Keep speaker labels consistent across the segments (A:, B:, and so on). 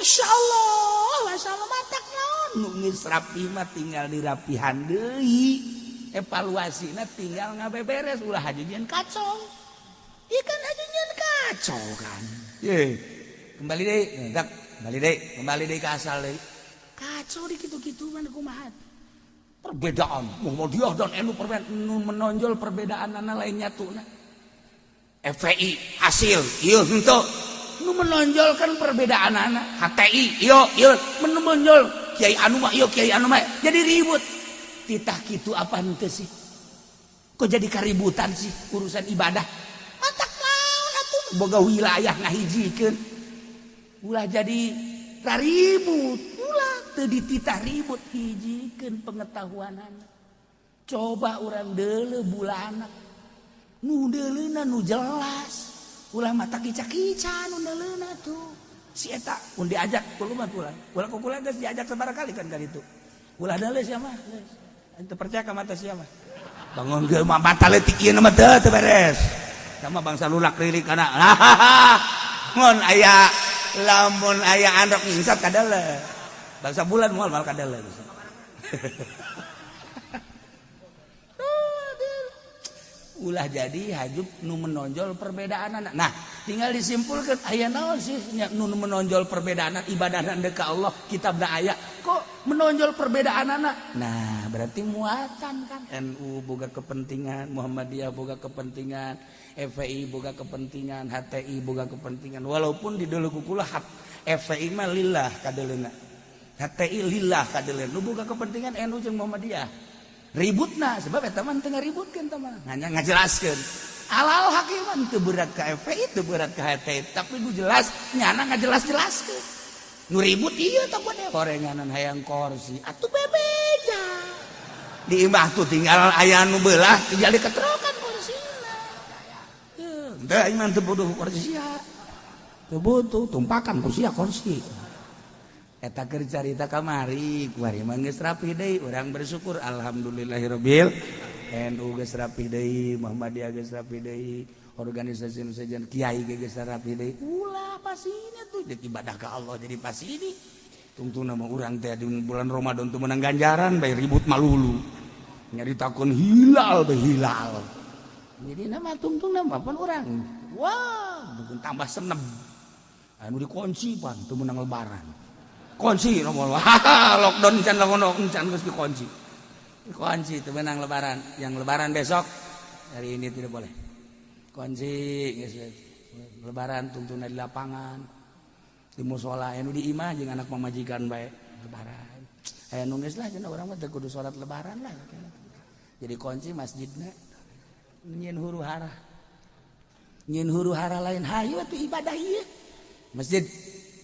A: Masya Allah, Masya Allah, matak naon nu geus rapi mah tinggal dirapihan deui, evaluasina tinggal ngabeberes, ulah haji nyieun kacau. Ieu kan haji nyieun kacau kan. Ye, kembali deui, dak, kembali deui, kembali deui ka asal deui. Kacau di kitu-kitu mah kumaha? Perbedaan Muhammadiyah dan NU, perbedaan nu menonjol perbedaan anak lain nyatuna. FPI hasil ieu henteu nu menonjolkan perbedaan anak. HTI ieu ieu menonjol kiai anu mah ieu, kiai anu mah, jadi ribut. Titah kitu apa henteu sih? Kok jadi kaributan sih urusan ibadah? Matak naon atuh boga wilayah ngahijikeun, ulah jadi ribut, ulah teu dititah ribut, hijikeun pengetahuanana. Coba urang deuleu bulanak nu deuleuna nu jelas, ulah mata kica-kica nu deuleuna tuh. Si eta mun diajak kulo mah pulang, ulah ku kula geus diajak sabaraha kali kan kali itu. Ulah deuleu sia mah, geus teu percaya ka mata sia mah. Bangun ge mah mata leutik ieu mah teu teu beres sama bangsa lulak lirik kana. Mun aya, lamun aya andok ngingsat kadele bangsa bulan moal mal kadele. Ulah jadi hajub nu menonjol perbedaan anak. Nah, tinggal disimpulkan aya naon sih nu menonjol perbedaan ibadah ka Allah, kitab aya kok menonjol perbedaan anak. Nah, berarti muatan kan NU boga kepentingan, Muhammadiyah boga kepentingan, FPI boga kepentingan, HTI boga kepentingan, walaupun di deuleu kukula FPI mah lillah kadeleuna, HTI lillah kadeleuna, nu boga kepentingan NU jeung Muhammadiyah. Ributna sebab eta mah teu ngaributkeun, teh mah hanya ngajelaskeun alal hakiman, teu berat ka FPI, teu berat ka HTI, tapi nu jelas nyana ngajelas-jelaskeun. Nu ribut ieu tah horenganan hayang kursi atuh bebeja di imah tuh, tinggal aya nu beulah tinggal diketrokan kursina. Teu aing mah teu butuh kursi sia, teu butuh tumpakan kursi ya kursi. Eta keur carita kamari, kuari mah geus rapi deui, urang bersyukur alhamdulillahirabbil. NU geus rapi deui, Muhammadiyah geus rapi deui, organisasi nu sejen kiai ge geus rapi deui. Ulah pasina tuh deuk ibadah ka Allah jadi pasini. Tungtungna mah urang teh di bulan Ramadan tuh menang ganjaran bae ribut malulu. Nyaritakeun hilal bae hilal. Jadi nama tungtungna mah pan urang. Wah, tambah seneb. Anu dikunci pan teu menang lebaran. Kunci nomor lockdown can, lockdown can, geus dikunci, dikunci teu menang lebaran. Yang lebaran besok hari ini tidak boleh kunci geus. Lebaran tungtungna di lapangan, di musola, anu di imah jeung anak pamajikan bae lebaran. Aya nu geus lah cenah, urang mah teu kudu salat lebaran lah, jadi kunci masjidna. Nyieun huru hara, nyieun huru hara lain hayu atuh ibadah ieu masjid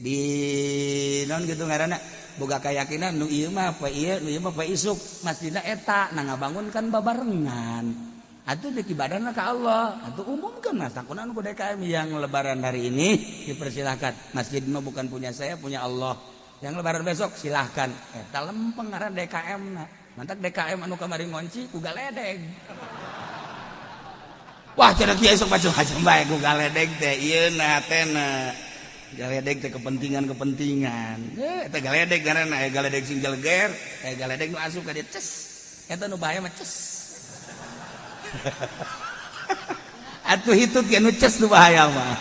A: di non gitu ngaranna boga keyakinan nu ieu mah poe ieu, nu ieu mah poe isuk masjidna eta. Nah, ngabangun kan babarengan atuh deuk ibadahna ka Allah atuh umumkeun mas takunan ku DKM. Yang lebaran hari ini dipersilahkan, masjid mah bukan punya saya, punya Allah. Yang lebaran besok silahkan. Eta lempeng ngaran DKM na. Mantak DKM anu kamari ngonci ku galedeg. Wah, cenah kiai sok macam-macam bae ku galedeg teh ieu na teh galedeg teh kepentingan-kepentingan. Eta galedeg ngaranna, aya galedeg sing jeleger, aya galedeg nu asup ka dieu ces. Eta nu bahaya mah ces. Atuh hitut ge nu ces nu bahaya mah.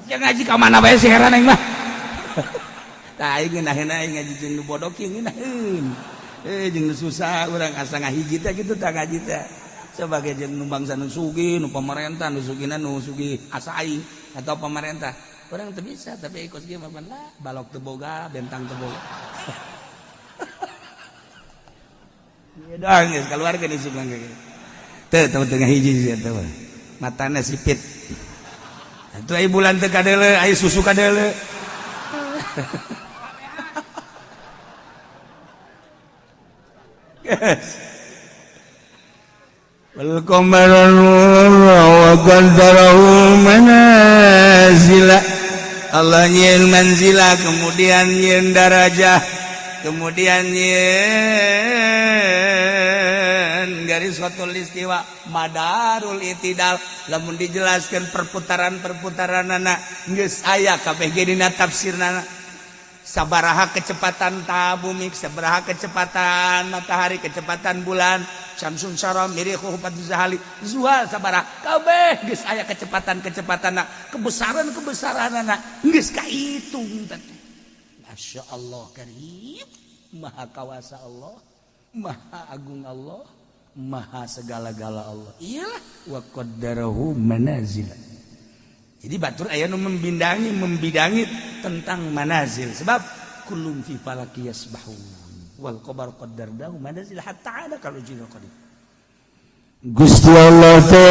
A: Sia ngaji ka mana bae sih, heran aing mah. Tah, aing ngeunaheun aing ngaji jeung nu bodoh kieu ngeunaheun. Eh, jeung nu susah urang asa ngahiji teh kitu tah ngaji teh. Sebagai jeung nu bangsa nu sugih, nu pemerintah, nu sugihna nu sugih asa aing atau pemerintah. Orang teu bisa, tapi ikut ge mah lah, balok teu boga, bentang teu boga. Ieu doang geus keluarga di subang ge. Teu teu teu ngahiji sia teh. Matana sipit. Atuh ai bulan teu kadeuleu, ai susu kadeuleu. Yes. Wal qamara wa qaddarahu manazila. Allah nyieun manzila, kemudian nyieun darajah, kemudian nyieun Dijelaskan garis khatul istiwa, madarul itidal. Lamun dijelaskan perputaran-perputaranana geus aya kabeh ge dina tafsirna, sabaraha kecepatan ta bumi, sabaraha kecepatan matahari, kecepatan bulan, Syamsun Syara, Mirihu, Zahali, Zuhal, sabaraha kabeh geus aya kecepatan-kecepatanna, kebesaran-kebesaranana geus kahitung teh. Masya Allah karim, maha kawasa Allah, maha agung Allah, maha segala-gala Allah. Iyalah, wa qaddarahu manazil. Jadi batur aya nu membidangi tentang manazil, sebab kullun fi falaki yasbahun wal qamar qaddarnahu manazil hatta ada kalau jil qadim. Gusti Allah teh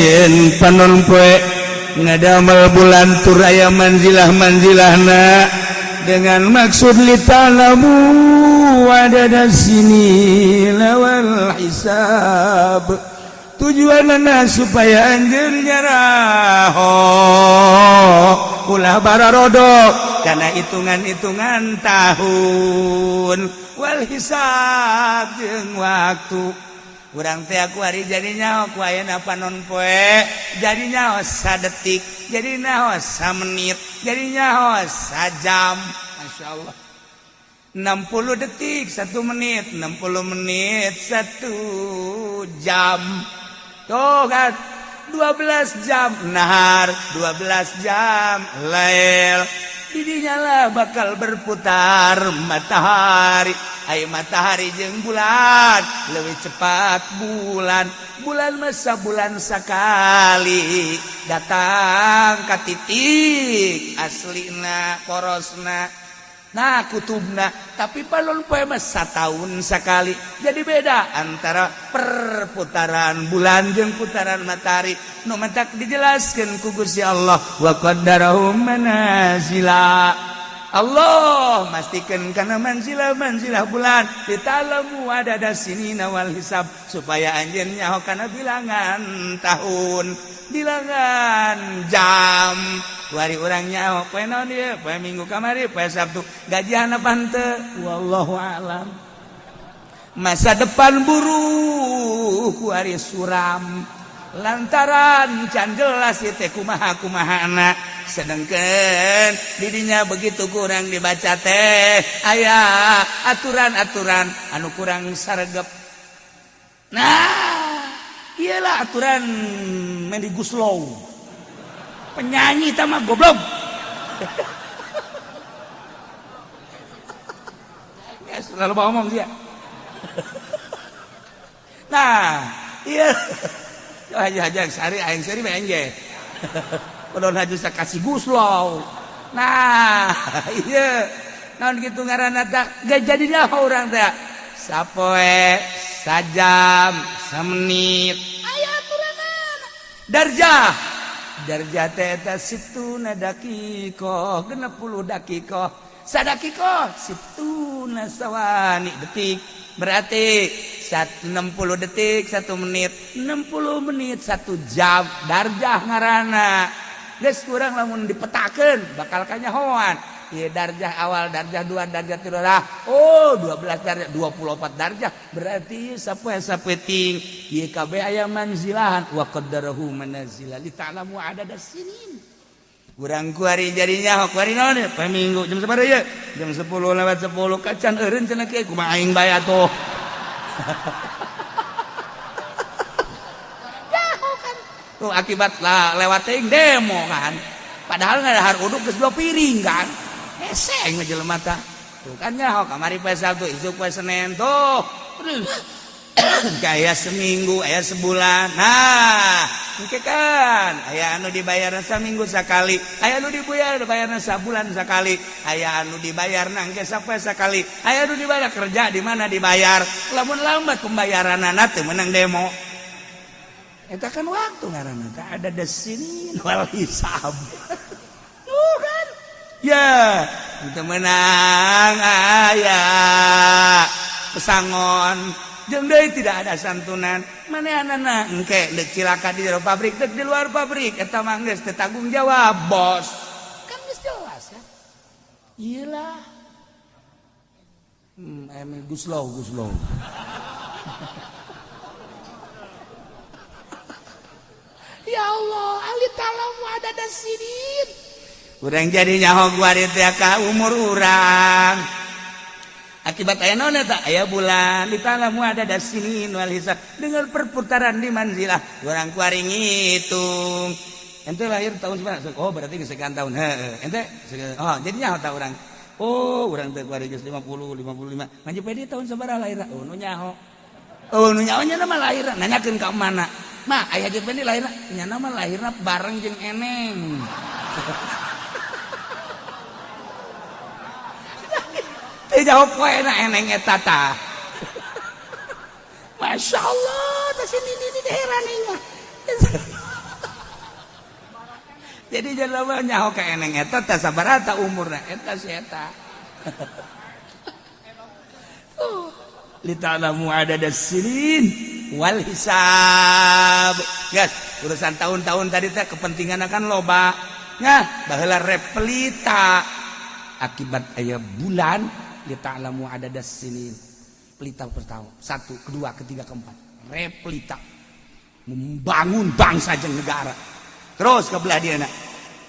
A: yen panon poe ngadamel bulan tur aya manzilah-manzilahna dengan maksud lita'lamu adada sinina wal hisab, tujuanana supaya anjeun nyaraho, ulah bararodok karena hitungan-hitungan tahun, wal hisab jeung waktu. Urang teh aku hari jadi nyaho ku ayeuna panon poe, jadi nyaho sadetik, jadi nyaho samenit, jadi nyaho sajam. Masya Allah, 60 detik 1 menit, 60 menit 1 jam. Tuh kan, 12 jam nahar, 12 jam lail. Didinya lah bakal berputar matahari. Ay, matahari jeung bulan lebih cepat bulan. Bulan masa bulan sekali datang ke titik aslina, porosna, nah, kutubna. Tapi panon poe mah setahun sekali. Jadi beda antara perputaran bulan jeung putaran matahari. Nu matak dijelaskan ku Gusti Allah, wa qaddarahu manazila. Allah mastikan karena manzilah manzilah bulan, lita'lamu adada sinina wal hisab, supaya anjeun nyaho kana bilangan tahun, bilangan jam. Wari urang nyaho poe naon ieu, poe Minggu kamari, poe Sabtu, gajian apa henteu, wallahu alam. Masa depan buruk, kuari suram lantaran can jelas ieu teh kumaha kumahana. Sedangkan didinya begitu kurang dibaca teh aya aturan-aturan anu kurang sargep. Nah, iyalah aturan Mendy Guslow, penyanyi tama goblok ya, selalu ngomong dia. Nah, iya, haji haji sari aing sari mah engge kodon haji kasih guslow. Nah, iya, naon gitu ngaranna teh, gak jadinya urang teh sapoe, sajam, samenit aya aturanana. Darjah, darjah teh eta situna dakikoh, 60 dakikoh, sadakikoh situna sawani detik, berarti 60 detik 1 menit, 60 menit 1 jam. Darjah ngaranna. Geus kurang lamun dipetakeun bakal kanyahoan. Ieu darjah awal, darjah 2, darjah 3 lah. Oh, 12 darjah, 24 darjah. Berarti sapoe sapeting ieu kabeh aya manzilahan, wa qaddarahu manazila li ta'lamu adada sinin. Urang kuari jadinya kuari naon ya? Poe Minggu jam sabaraha ieu? Jam 10 lewat 10 kacan eureun cenah kieu, kumaha aing bae atuh. Jaho kan. Tuh akibat lah lewat teuing demo kan. Padahal ngadahar uduk geus 2 piring kan. Hese aing mah jelema tah. Tuh kan nyaho kamari poe Sabtu, isuk poe Senin tuh. Kayak seminggu, aya sebulan. Nah, engke kan aya anu dibayar saminggu sakali, aya anu dibayar dibayarna sabulan sakali, aya anu dibayar engke sapoe sakali, aya anu dibayar kerja di mana dibayar. Lamun lambat pembayaranana teu meunang demo. Eta kan waktu ngaranna teh ada desinin wal hisab. Tuh kan? Ya, teu meunang aya pesangon. Jeung deui tidak ada santunan. Manehanana engke deuk cilaka di jero pabrik, deuk di luar pabrik, eta mah geus teu tanggung jawab bos. Kan geus jelas ya. Iyalah. Guslow Guslow. Ya Allah, ali talamu ada da sinin. Urang jadi nyaho guari teh ka umur urang. Akibat aya naon eta? Aya bulan ditalamu ada da sinin wal hisab dengan perputaran di manzilah urang kuari ngitung. Ente lahir tahun seberapa? Oh, berarti geus sekian tahun. Heeh. Ente oh, jadi nyaho ta urang. Oh, urang teh kuari geus 50, 55. Manji pedi tahun sabaraha lahir? Oh, nu nyaho. Oh, nu nyaho nya mah lahir. Nanyakeun ka mana? Ma, ayah jeung Pendi lahirna nya nama lahirna bareng jeung eneng. Teu jawab poena eneng eta tah. Masya Allah, tah sini ini heran ieu mah. Jadi jelema nyaho ka eneng eta tah sabaraha ta umurna eta si eta. Lita'lamu adadas sinin wal hisab. Guys, urusan tahun-tahun tadi teh kepentingan akan loba. Nya, baheula repelita akibat aya bulan lita'lamu adadas sinin. Pelita pertama, satu, kedua, ketiga, keempat. Repelita membangun bangsa jeung negara. Terus ke belah dia nak.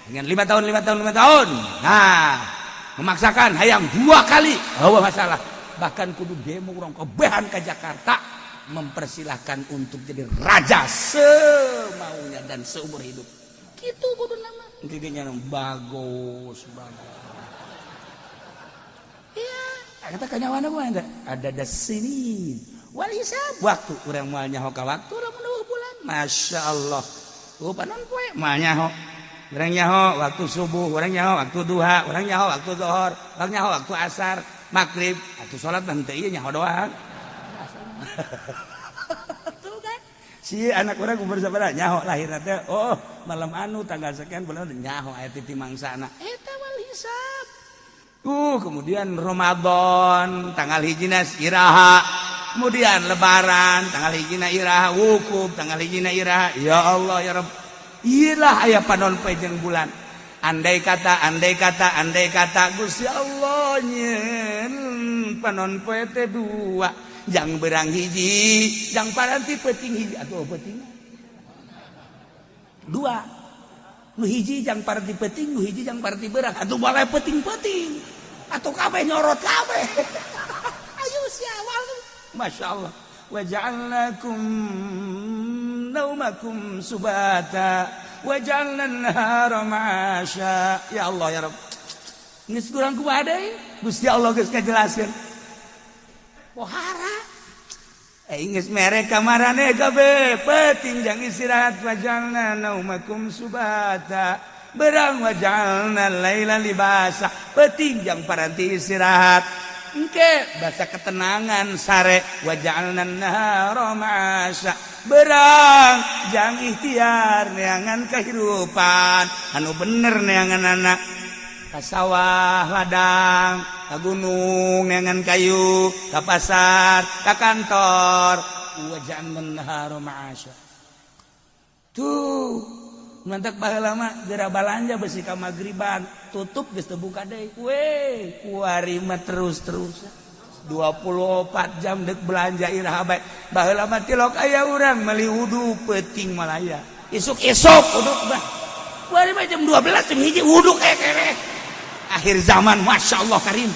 A: Dengan 5 tahun, 5 tahun, 5 tahun. Nah, memaksakan hayang 2 kali. Oh, masalah. Bahkan kudu demo urang kebehan ke Jakarta mempersilahkan untuk jadi raja semaunya dan seumur hidup. Gitu kudu nama. Engke bagus, bagus. Iya, kata kanyawana gua ada dasinin. Wal hisab waktu urang moal nyaho ka waktu urang mun bulan. Masya Allah. Oh, panon poe moal nyaho. Urang nyaho waktu subuh, urang nyaho waktu duha, urang nyaho waktu zuhur, urang nyaho waktu asar, maghrib, atuh salat mah teu ieu nyaho doang. Tuh kan. Si anak urang umur sabaraha nyaho lahirna teh, oh malam anu tanggal sekian bulan nyaho aya titi mangsana. Eta wal hisab. Kemudian Ramadan tanggal hijina iraha, kemudian lebaran tanggal hijina iraha, wukuf tanggal hijina iraha. Ya Allah ya Rabb. Iyalah aya panon poe jeung bulan. Andai kata, andai kata, andai kata Gusti Allah nyeun panon poe teh dua, jang berang hiji, jang paranti peuting hiji atuh peuting. Dua. Nu hiji jang paranti peuting, nu hiji jang paranti berang. Atuh boleh peuting-peuting. Atuh kabeh nyorot kabeh. Ayo siawal. Masya Allah. Waja'alnakum naumakum subata waja'alna an-nahara ma'asya. Ya Allah ya Rabb. Geus kurang kumaha deui? Gusti Allah geus ngajelaskeun. Pohara. Geus mere kamarane kabeh peuting jang istirahat waja'alna naumakum subata. Berang waja'alna laila libasa. Peuting jang paranti istirahat. Engke bahasa ketenangan sare waja'alna nahara ma'asya. Berang jang ikhtiar neangan kehidupan anu bener neangan anak ka sawah ladang ka gunung neangan kayu ka pasar ka kantor waja'alna nahara ma'asya. Tuh mantak baheula mah geura balanja besi ka magriban tutup geus teu buka deui we kuari mah terus-terus 24 jam dek belanja iraha bae. Baheula mah tilok aya urang meuli wudu peuting malaya isuk-isuk uduk mah kuari mah jam 12 jam 1 wuduk keneh akhir zaman Masya Allah karim.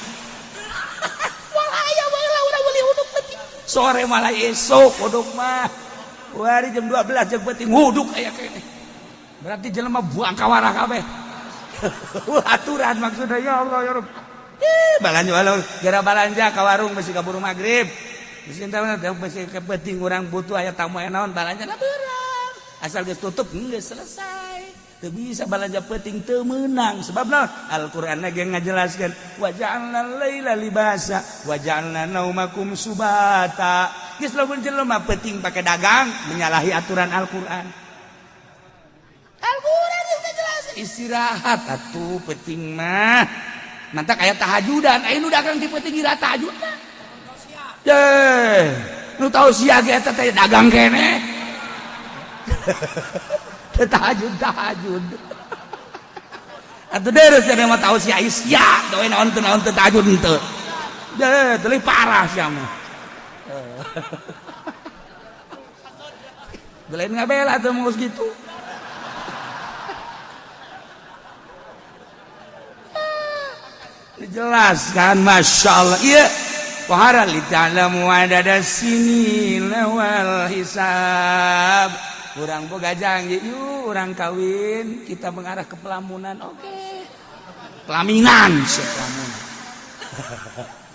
A: Malaya baheula urang meuli wuduk peuting sore malah esuk wuduk mah kuari jam 12 jam peuting wuduk aya keneh. Berarti jelema buang kawarah kabeh. Aturan maksudnya ya Allah ya Rabb. Balanja gara balanja ka warung besi kaburu maghrib. Bisi besi kepenting urang butuh aya tamu aya naon balanja na beurang. Asal geus tutup geus selesai. Teu bisa balanja peuting teu meunang sebab naon? Al-Qur'an ge ngajelaskeun waja'alna laila libasa waja'alna naumakum subata. Geus lamun jelema peuting pake dagang menyalahi aturan Al-Qur'an. Al-Quran udah jelas istirahat atuh peuting mah mantak aya tahajudan aya nu dagang ti peuting ira tahajudna deh nu tau sia ge eta teh dagang keneh teu tahajud tahajud atuh deres cenah mah tau sia sia doe naon teu naon teu tahajud henteu Deh, teu parah sia mah. Lain ngabela tuh mau gitu. Dijelaskan, Masya Allah. Iya, wahara li ta'lamu adada sinina wal hisab. Urang boga janji, yuk urang kawin, kita mengarah ke pelamunan. Oke. Pelaminan, pelaminan.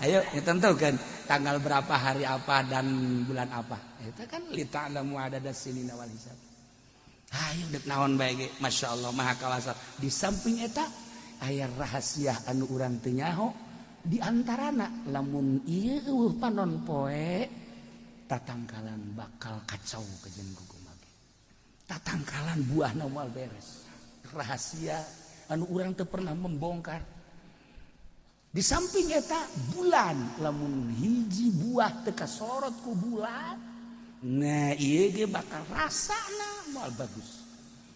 A: Ayo, ya tentukan tanggal berapa, hari apa, dan bulan apa. Itu kan li ta'lamu adada sinina wal hisab. Ayo dek naon bae ge, Masya Allah Maha Kawasa. Di samping eta aya rahasia anu urang teu nyaho di antarana lamun ieu eueuh panon poe tatangkalan bakal kacau kajen guguma ge. Tatangkalan buahna moal beres. Rahasia anu urang teu pernah membongkar. Di samping eta bulan lamun hiji buah teu kasorot ku bulan, nah ieu ge bakal rasana moal bagus.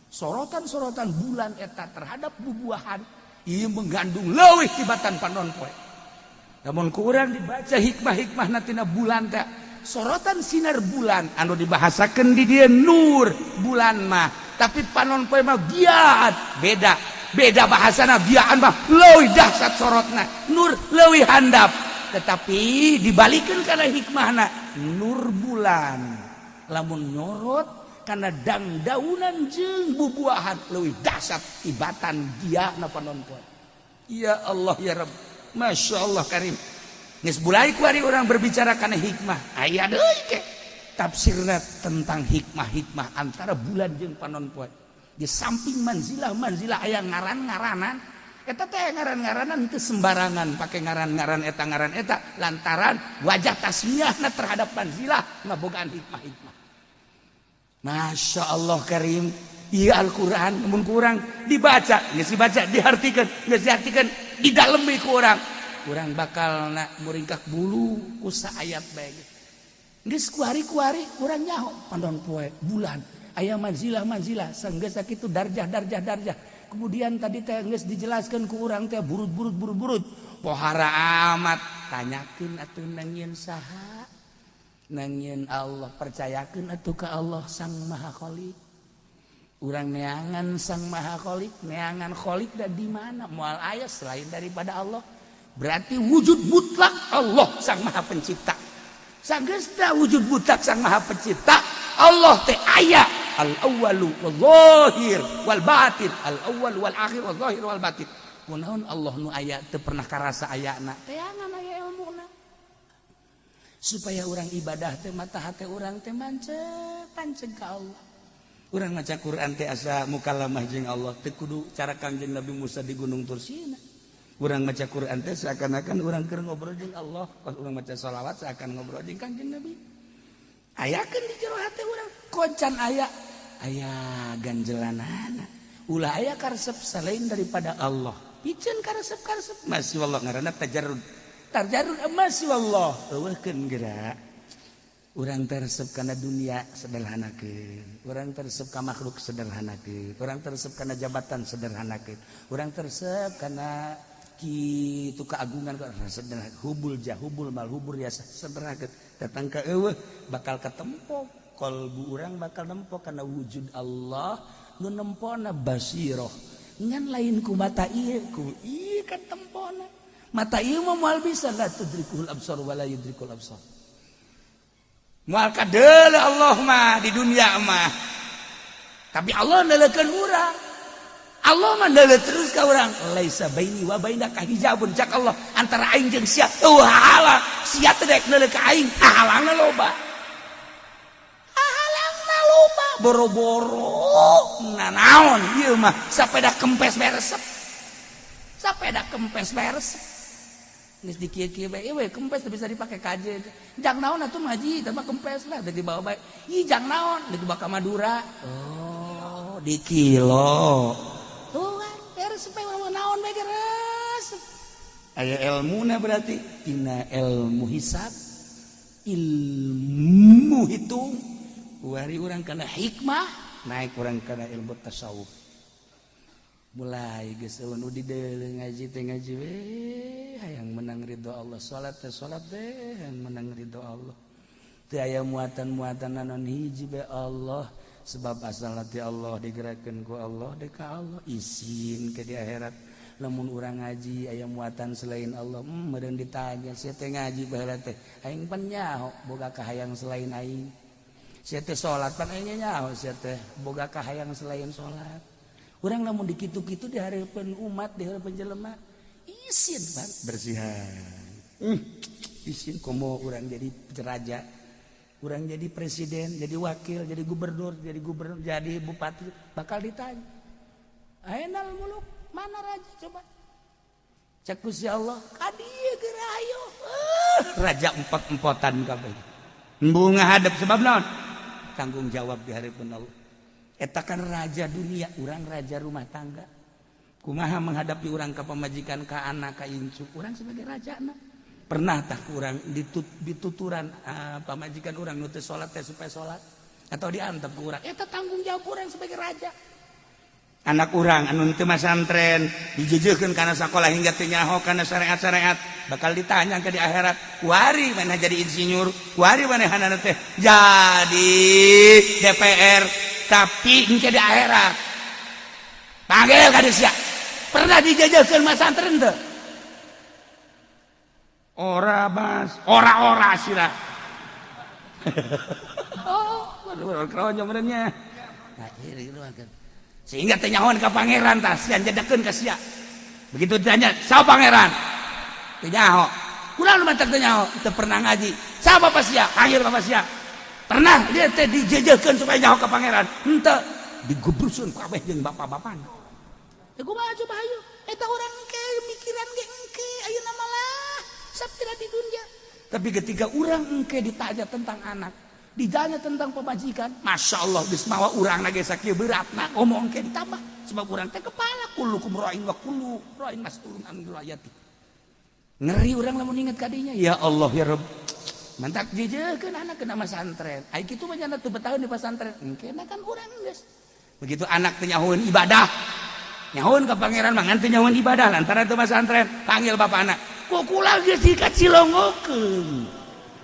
A: Sorotan-sorotan bulan eta terhadap bubuahan ieu mengandung leuwih tibatan panon poe. Lamun ku urang dibaca hikmah-hikmah tina bulan teh, sorotan sinar bulan anu dibahasakeun di dieu nur bulan mah, tapi panon poe mah giat, beda. Beda bahasana, biaan mah leuwih dahsyat sorotna, nur leuwih handap, tetapi dibalikeun kana hikmahna nur bulan lamun nyorot kana dangdaunan jeung bubuahan leuwih dahsyat tibatan diana panon poe. Ya Allah ya Rabb, Masya Allah Karim. Geus mulai kuari urang berbicara kana hikmah, aya deui ke tafsirna tentang hikmah-hikmah antara bulan jeung panon poe. Di samping manzilah-manzilah aya ngaran-ngaranan eta teh, ngaran-ngaranan itu sembarangan pakai ngaran-ngaran eta ngaran eta lantaran wajah tasmiahna terhadap manzilah ngabogaan hikmah-hikmah. Masya Allah Karim. Iya Al-Quran mun kurang dibaca, geus dibaca diartikeun, geus diartikeun didalemi ku urang, urang bakal na muringkak bulu ku saayat bae. Geus kuari-kuari urang nyaho panon poe bulan aya manzilah-manzilah sanggeus sakitu darjah darjah darjah. Kemudian tadi teh geus dijelaskeun ku urang teh burut-burut burut-burut pohara amat, tanyakeun atuh nangieun saha, nangieun Allah, percayakeun atuh ka Allah Sang Maha Khalik. Urang neangan Sang Maha Khalik, neangan Khalik da di mana moal aya selain daripada Allah. Berarti wujud mutlak Allah Sang Maha Pencipta. Sanggeusna wujud mutlak Sang Maha Pencipta, Allah teh aya al awwalu wal zahir wal batin, al awwal wal akhir wal zahir wal batin. Kunaon Allah nu aya teu pernah karasa ayana, teangan aya ilmuna supaya urang ibadah teh mata hate urang teh manceg panceg ka Allah. Urang maca Quran teh asa mukalamah jeung Allah, teu kudu cara Kangjeng Nabi Musa di Gunung Tursina. Urang maca Quran teh seakan-akan urang keur ngobrol jeung Allah. Pas urang maca sholawat seakan ngobrol jeung Kangjeng Nabi. Ayakeun di jero hate urang kocan aya aya ganjelanana. Ulah aya karesep selain daripada Allah. Piceun karesep-karesep masih Allah ngaranna tajarrud. Tajarrud masih Allah. Eueuhkeun geura. Urang teresep kana dunia sederhanakeun, urang teresep ka makhluk sederhanakeun, urang teresep kana jabatan sederhanakeun, urang teresep kana kitu keagungan sederhana, hubul jah hubul mal hubur ya sederhanakeun. Datang ka eueuh bakal ketempo kolbu urang, bakal nempo kana wujud Allah nu nempona basiroh, ngan lain ku mata ieu, ku ieu katempona. Mata ieu mah moal bisa, la tudrikul absar wala yudrikul absar. Moal kadeuleu Allah mah di dunia mah, tapi Allah neuleukeun urang. Allah mah neuleuh terus ka urang. Laisa baini wa bainaka hijabun, cak Allah, antara aing jeung sia eueuh halang. Sia teh dek neuleuh ka aing, hahalangna loba, hahalangna loba, boro-boro nanaon ieu mah sapeda kempes bae resep, sapeda kempes bae resep. Geus di kieu-kieu bae we kempes teu bisa dipake kaje. Jang naon atuh ngaji teh mah kempes lah deuk dibawa bae. Ih jang naon deuk dibawa ka Madura. Oh, di kilo. Tuh kan beres bae urang naon bae resep. Aya ilmuna berarti tina ilmu hisab, ilmu hitung, wari urang kana hikmah, naik urang kana ilmu tasawuf. Mulai geus euweuh nu dideuleu, ngaji teh ngaji we hayang menang ridho Allah, salat teh salat teh hayang menang ridho Allah. Teu aya muatan-muatan naon, hiji be Allah, sebab asal hati Allah digerakkeun ku Allah dek ka Allah. Isin ke di akhirat lamun urang ngaji aya muatan selain Allah. Meureun ditanya, "Sia teh ngaji baheula teh aing pan nyaho boga kahayang selain aing. Sia teh salat pan aing nyaho sia teh boga kahayang selain salat." Urang lamun dikitu-kitu di hareupeun umat, di hareupeun jelema, isin pan bersihan. Isin komo urang jadi raja, urang jadi presiden, jadi wakil, jadi gubernur, jadi gubernur, jadi bupati, bakal ditanya, "Ainal muluk, mana raja coba?" Cek Gusti Allah, "Kadieu geura, ayo." Raja empot-empotan kabeh embung hadap, sebab naon? Tanggung jawab di hareupeun Allah. Eta kan raja dunia, urang raja rumah tangga. Kumaha menghadapi urang ke pamajikan, ke anak, ke incu? Urang sebagai raja na pernah tak urang dituturan pamajikan urang nu teu salat teh supaya salat atau diantep ku urang? Eta tanggung jawab urang sebagai raja. Anak urang anu teu masantren dijejeukeun kana sakola hingga teu nyaho kana syariat-syariat, bakal ditanya ke di akhirat. Kuari mana jadi insinyur, kuari manehna teh jadi DPR, tapi engke di akhirat panggil ka sia. Pernah dijejekeun masantren teu? Ora, Mas, ora-ora sirah. Oh, waduh, nya. Nah, sehingga teh nyahoan ka pangeran, tah sia jedekeun ka sia. Begitu ditanya, "Siapa pangeran?" Teu nyaho. Kurang lu mantak teu nyaho, teu pernah ngaji. "Siapa bapak sia?" Panggil bapak sia. Pernah dia teh dijejekeun supaya nyaho ka pangeran? Henteu. Digebruskeun kabeh jeung bapak-bapana. Ya kumaha coba, hayu? Eta urang engke mikiran ge engke, ayeuna malah sapira di dunia. Tapi ketika urang engke ditanya tentang anak, ditanya tentang pemajikan, masya Allah, geus mawa urang lagi sakieu beratna, ngomong engke ditambah. Sebab urang teh kepala, kullukum ra'in wa kullu ra'in mas'ulun an ra'yati. Ngeri urang lamun inget kadinya. Ya Allah, ya Rabb. Mantak jejekeun anak kena masantren. Ai kitu mah nyana teu betahun di pesantren. Engke kan urang geus. Begitu anak teh nyahoeun ibadah, nyahoeun ka pangeran mah ngan teu nyahoeun ibadah lantaran teu masantren, panggil bapak anak. Ku kula geus dikacilongokeun.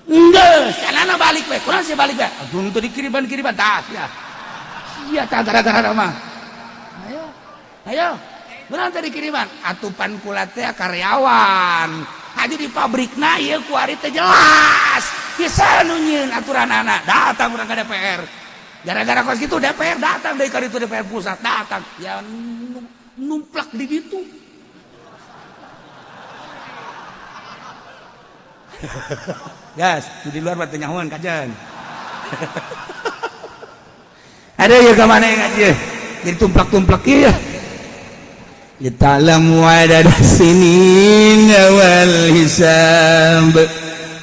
A: Geus, canana balik we. Kurang sih balik we. Aduh, teu dikiriman-kiriman tah sia. Sia tah gara-gara mah. Ayo. Ayo. Benar tadi kiriman. Atupan kula teh karyawan. Haji di pabrikna ieu kuari teh jelas. Bisa nu nyieun aturan anak. Datang urang ke DPR. Gara-gara kos gitu DPR datang dari kali itu, DPR pusat datang. Ya numplak di ditu. Gas, di luar mah teu nyahoan kajen. Ada ya ke mana yang ngaji? Jadi tumplak-tumplak iya. Lita'lamu adada sinin wal hisab.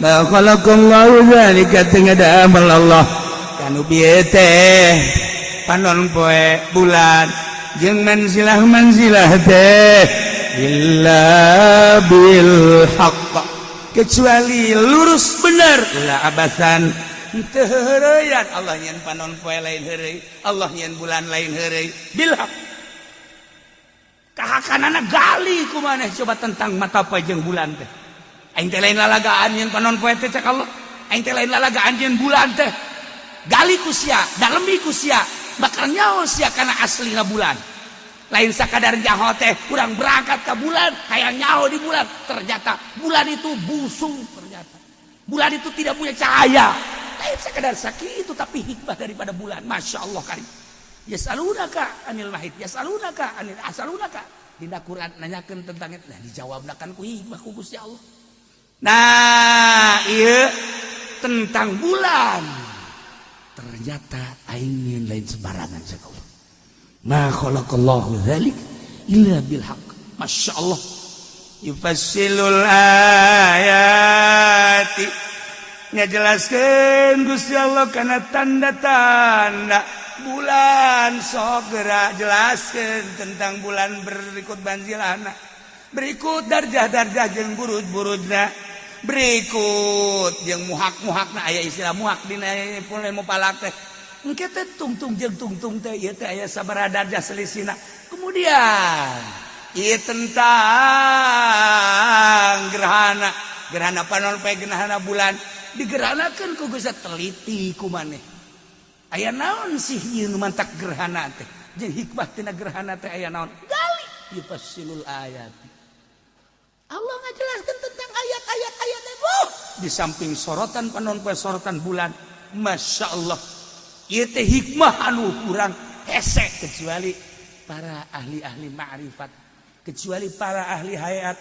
A: Ma khalaqallahu dzalika, teu ngadamel Allah kanu bieu teh panon poe, bulan jeung manzilah-manzilah teh illa bil haqq, kecuali lurus bener. La abasan, teu heureuyan. Allah nyen panon poe lain heureuy, Allah nyen bulan lain heureuy, bil haqq, kahakanana. Gali ku maneh coba tentang mata poe jeung bulan teh. Aing teh lain lalagaan nyen panon poe teh, cek Allah. Aing teh lain lalagaan nyen bulan teh. Gali ku sia, dalemi ku sia, bakal nyaho sia kana aslina bulan. Lain sakadar nyaho teh urang berangkat ke bulan, hayang nyaho di bulan, ternyata bulan itu busung, ternyata bulan itu tidak punya cahaya. Lain sakadar sakitu, tapi hikmah daripada bulan, masya Allah karim. Yasalunaka anil mahid, yasalunaka anil asalunaka, dina Quran nanyakeun tentang itu. Nah, dijawabna kan ku hikmah ku Gusti Allah. Nah, iya, tentang bulan ternyata aing lain sembarangan, cek Allah. Ma khalaqallahu dzalik illa bil haqq. Masya Allah. Yufassilul ayati, ngajelaskeun Gusti Allah kana tanda-tanda bulan. Sok gerak jelaskan tentang bulan, berikut banzilana, berikut darjah-darjah jeung buruj-burujna, berikut yang muhak-muhakna. Aya istilah muhak dina ilmu falak teh. Engke teh tungtung jeung tungtung teh ieu teh aya sabaraha darjah selisihna. Kemudian ieu tentang gerhana, gerhana panon poe, gerhana bulan digerhanakeun ku Gusti, teliti ku maneh. Aya naon sih ieu nu mantak gerhana teh? Jeung hikmah tina gerhana teh aya naon? Gali yufassilul ayat. Allah ngajelaskan tentang ayat-ayat ayat itu. Di samping sorotan panon poe, sorotan bulan, masya Allah, ieu teh hikmah anu kurang hese kecuali para ahli-ahli ma'rifat, kecuali para ahli hayat.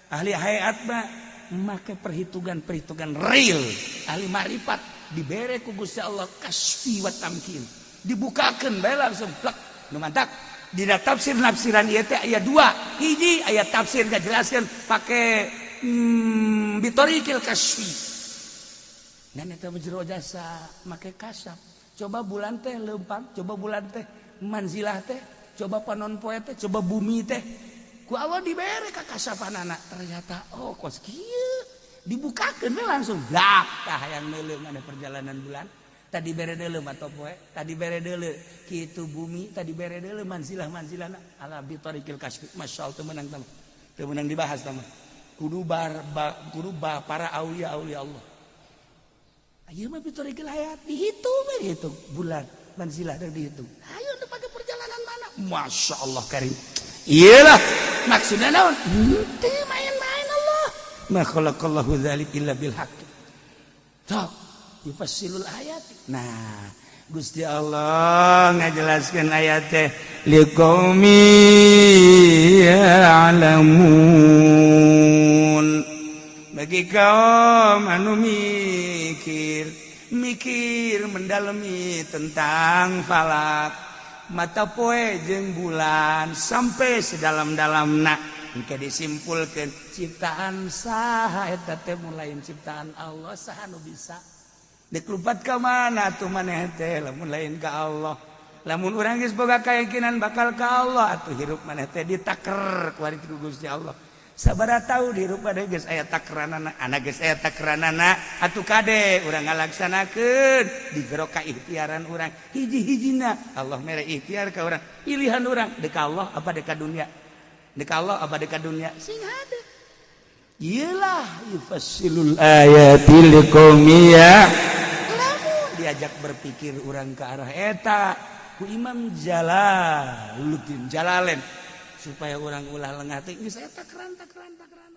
A: Ahli hayat mah make perhitungan-perhitungan real. Ahli ma'rifat dibere ku Gusti Allah kasfi wa tamkin, dibukakeun bae langsung plek. Nu mantak dina tafsir nafsiran ieu teh aya dua. Hiji aya tafsir ngajelaskeun pake bitorikil kasfi dan eta jero jasa make kasaf. Coba bulan teh leumpang, coba bulan teh manzilah teh, coba panon poe teh, coba bumi teh, ku Allah dibere ka kasafanana. Ternyata oh, kos kieu, dibukakeun we langsung blak. Tah, hayang neuleung ada perjalanan bulan tadi bere deuleu, mata poe tadi bere deuleu, kitu bumi tadi bere deuleu, manzilah manzilahna ala bitorikil kasfi. Masyaallah, teu meunang tah, teu meunang dibahas tah mah. Kudu bar ba, kudu ba, para aulia aulia Allah. Ieu mah bitorikil hayat, dihitung we, dihitung bulan manzilah dan dihitung. Ayo nu pakai perjalanan mana? Masya Allah karim. Iyalah, maksudnya naon? Henteu main-main Allah. Ma khalaqallahu dzalik illa bil haqq. Tok yufassilul ayat. Nah, Gusti Allah ngajelaskeun ayat teh liqaumi ya'lamun, bagi kaum anu mikir, mikir mendalami tentang falak, mata poe jeung bulan sampai sedalam-dalamna. Engke disimpulkan ciptaan saha eta teh? Lain ciptaan Allah, saha nu bisa? Dek lupat ka mana tuh maneh teh lamun lain ka Allah? Lamun urang geus boga keyakinan bakal ka Allah, atuh hirup maneh teh ditaker ku ku Gusti Allah. Sabaraha taun hirup pada geus aya takeranana, anak geus aya takeranana, atuh kade urang ngalaksanakeun digerok ka ikhtiaran urang hiji-hijina. Allah mere ikhtiar ka urang, pilihan urang dek Allah apa dek dunia, dek Allah apa dek dunia, sing hade. Iyalah, yufassilul ayati liqaumi ya'lamun. Diajak berpikir urang ke arah eta ku Imam Jalaluddin Jalalain supaya orang ulah lengah teh geus eta takran takran takran.